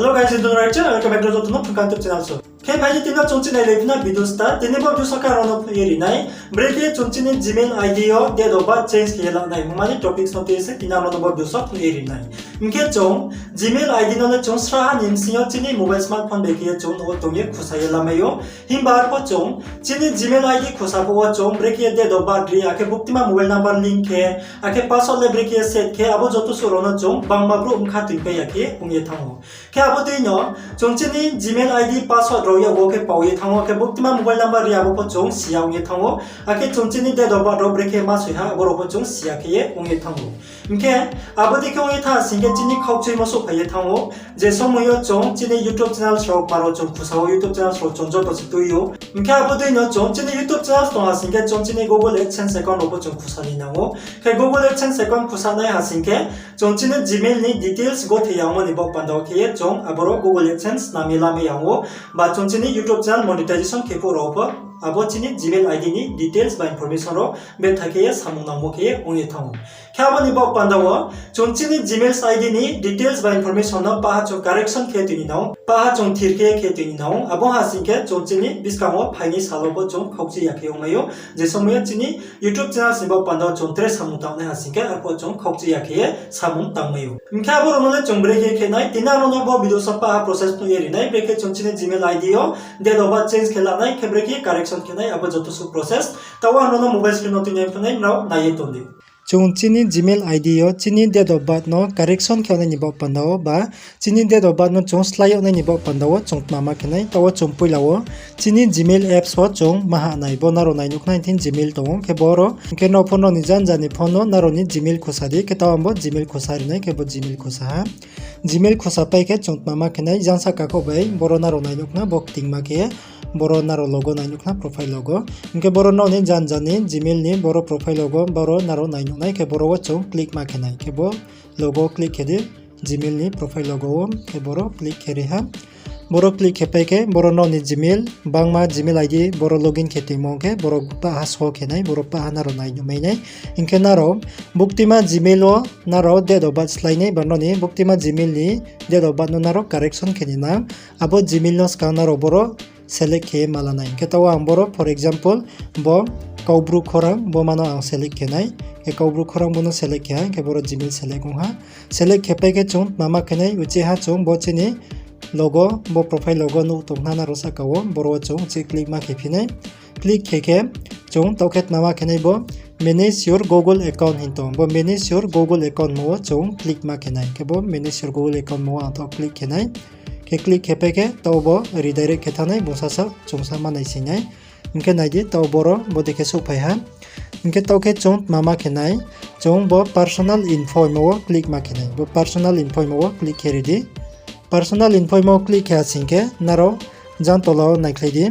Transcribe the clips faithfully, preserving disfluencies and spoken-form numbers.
Hello guys, welcome back to joto no phungkha YouTube channel so. Khe phai di tini chung chini nai lai phi na video start, tini bo video so khe aro no phnuh ye ri nai. Brekhe chung chini Gmail ID yo date of birth change khe ye la nai, mani topics no tui se tini aro no bo video so phnuh ye ri nai. Hing khe chung Gmail ID no le chung sraha ni bsing yo chini mobile smartphone bai khe ye chung no tong ye khusa ye lamai ou. Himba arpho chung chini Gmail ID khusa phuh wo chung brekhe ye date of birth ri, akhe buktima mobile number link khe, akhe password le brekhe ye set khe, abo joto suh rao no chung bangma brouh bkha toingpai ya khe ong ye thanng ou. Khe abo dei no chung chini Gmail ID password rao yak wo khe pao ye thanng ou, akhe buktima mobile number ri abo pho chung si ya ong ye thanng ou, akhe chung chini date of birth rao brekhe ma soi ha abo rao pho chung si ya khe ye ong ye thanng ou. Hing khe abo dei khe ong ye thanng sing khe chini khaukchuimo souhphai ye thanng ou. Je somoi yo chung chini YouTube channels rao paro chung khusa ou, YouTube channels rao chung joto se tui ou. Hing khe abo dei no chung chini YouTube channels tong ha sing khe chung chini Google AdSense account rao pho chung khusa ni nang ou. Khe Google AdSense account khusa nai ha sing khe chung chini Gmail ni details gothe ya ongmo ni baoh panda wo khe ye chung aboro Google AdSense snam ye lamai ya ong ou. Ba chung chini YouTube channel monetization khe phuh rao pho abo chini Gmail ID ni details ba information rao betha khe ye samung nangmo khe ye ong ye thanng ou. Khe abo ni baoh panda wo chung chini Gmail ID ni details ba information no paha chung correction khe tui ni nang ou, paha chung thir khe khe tui ni nang ou. Abo ha sing khe chung chini buskang wo phainai sal wo pho chung khaukchi ya khe ongmai ou. Je somoi yo chini YouTube channels ni baoh panda wo chung tre samung tangnai ha sing khe arpho chung khaukchi ya khe ye samung tangmai ou. Hing khe abo rao no le chung brekhe khe nai, tini aro no bo video so paha process phnuh ye ri nai, brekhe chung chini Gmail ID yo date of birth change khe la nai, khe brekhe correction khe nai, abo joto suh process. Taoh ang no mobile screen no tui nai phnuh nai, nrao nai ye tong di. Chung chini Gmail ID yo chini date of birth no correction khe nai ni baoh panda wo ba chini date of birth no chung slái yag nai ni baoh panda wo chung tma ma khe nai, taoh wo chung poila wo chini Gmail apps wo chung ma ha nai, bo nrao nai nuh khna thing Gmail tong ou, khe boro, hing khe nrao phone rao ni janja ni phone no nrao ni Gmail khusa di, khe taoh ang bo Gmail khusa ri nai, khe bo Gmail khusa ha. Gmail khusa pai khe chung tma ma khe nai, jang sahka kho bai boro nrao nai nuh khna bo ktingma khe, boro nrao logo nai nuh khna profile logo. Hing khe boro nrao ni janja ni Gmail ni boro profile logo, boro nrao nai nuh nai, khe boro wo chung click ma khe nai, khe bo logo click khe di, Gmail ni profile logo wo, khe boro click khe ri ha. Boro click khe pai khe boro nrao ni Gmail, bangma Gmail ID boro login khe toimo ong khe boro paha show khe nai, boro paha nrao nai nuh mai nai. Hing khe nrao buktima Gmail wo nrao date of birth slái nai ba nrao ni buktima Gmail ni date of birth no nrao correction khe ni nang. Abo Gmail no skang nrao boro select khe ma la nai. Hing khe taoh wo ang boro, for example, bo Kaubru Khorang, bo ma no ang select khe nai. Khe Kaubru Khorang bo no select khe ha, hing khe boro Gmail select ong ha. Select khe pai khe chung tma ma khe nai, uchih ha chung bo chini logo, bo profile logo nuh tong khna nrao sahka wo, boro wo chung uchih click ma khe phi nai. Click khe khe chung taoh khe tma ma khe nai bo manage your Google account hing tong, bo manage your Google account mo wo chung click ma khe nai. Khe bo manage your Google account mo wo ang taoh click khe nai. Khe click khe pai khe taoh bo redirect khe thanng nai, bung sasa chung sa ma nai sing nai. Hing khe nai di, taoh boro bodei khe souhphai ha. Hing khe taoh khe chung tma ma khe nai, chung bo personal info hingmo wo click ma khe nai. Bo personal info hingmo wo click khe ri di. Personal info hingmo wo click khe ha sing khe nrao jang tola wo naikhlai di.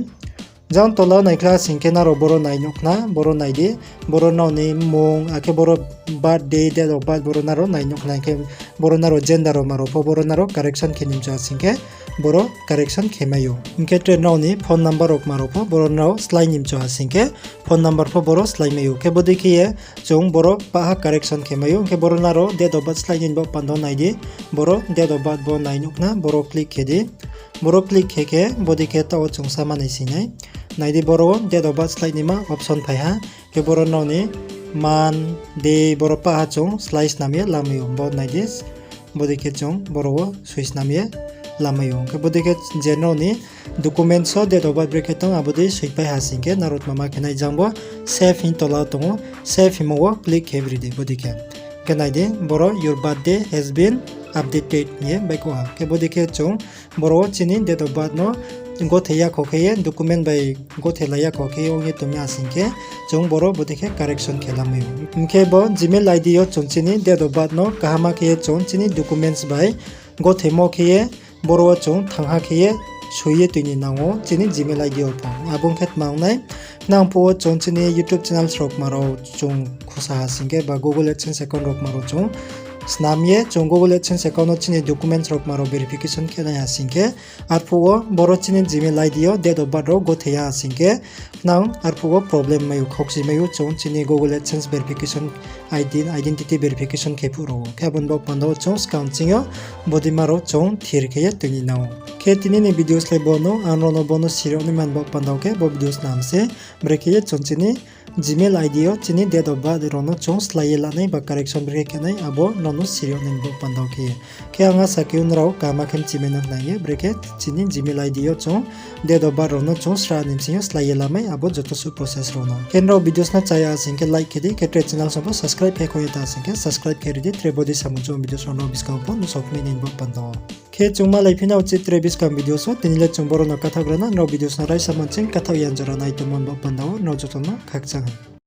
Jang tola wo naikhlai ha sing khe nrao boro nai nuh khna, boro nai di. Boro nrao ni mmung, akhe boro birthday, date of birth, boro nrao nai nuh khna, hing khe boro nrao gender rao ma rao pho boro nrao correction khe ni mchu ha sing khe boro correction khe mai ou. Hing khe tre nrao ni phone number rao ma rao pho boro nrao slái ni mchu ha sing khe phone number pho boro slái mai ou. Khe bodei khe ye chung boro paha correction khe mai ou. Hing khe boro nrao date of birth slái ni baoh panda wo nai di, boro date of birth bo nai nuh khna, boro click khe di. Boro click khe khe bodei khe taoh wo chung sa ma nai sing nai. Nai di, boro wo date of birth slái ni ma option phai ha. Khe boro nrao ni month, day, boro paha chung slái snam ye lamai ou. Bo nai di, bodei khe chung boro wo soi snam ye lamai ou. Khe bodei khe je nrao ni documents wo date of birth brekhe tong, abo dei soipai ha sing khe nrao tma ma khe nai, jang bo save hing tola wo tong ou, save hingmo wo click khe bri di bodei khe. Khe nai di, boro your birthday has been updated hing ye baihkhouh ha. Khe bodei khe chung boro wo chini date of birth no gothe ya kho khe ye, document bai gothe la ya kho khe ye ong ye tong mi ha sing khe, chung boro bodei khe correction khe lamai ou. Hing khe bo Gmail ID yo chung chini date of birth no kaham khe ye chung chini documents bai gothemo khe ye, boro wo chung thanng ha khe ye soi ye tui ni nang ou chini Gmail ID yo pho. Abo ong khe tma ong nai, nang phuh wo chung chini YouTube channels rao ma rao chung khusa ha sing khe ba Google AdSense account rao ma rao chung snam ye chung Google AdSense account no chini documents rao kma rao verification khe nai ha sing khe, arphuh wo boro chini Gmail ID yo date of birth rao gothei ya ha sing khe, nang arphuh wo problem mai ou, khaukchimai ou chung chini Google AdSense verification, identity verification khe phuh rao. Khe abo ni baoh panda wo chung skang ching yo bodei ma rao chung thir khe ye tui ni nang ou. Khe tini ni videos le bo no, ang nrao no bo no siri yag naima ni baoh panda wo khe bo videos nang se, brekhe ye chung chini Gmail ID yo chini date of birth rao no chung slái ye lanai ba correction brekhe khe nai abo nrao no siri yag nai ni baoh panda wo khe ye. Khe ang asa khe nrao kaham khe mchimai nang nai ye brekhe chini Gmail ID yo chung date of birth rao no chung sra ni bsing yo slái ye lamai abo joto suh process rao no. Khe nrao videos no chaya sing khe like khe di, khe tre channel song pho subscribe khe kho ye ta sing khe subscribe khe ri di, tre bodei samung chung videos rao no buskang pho nuhsao phimai nai ni baoh panda wo. Khe chung malai phi nao chih tre buskang videos wo, tini le chung boro no kathaoh gra na, nrao videos no raisa manching kathaoh yan jora nai tongmo ni baoh panda wo nrao joto no khakchang ha.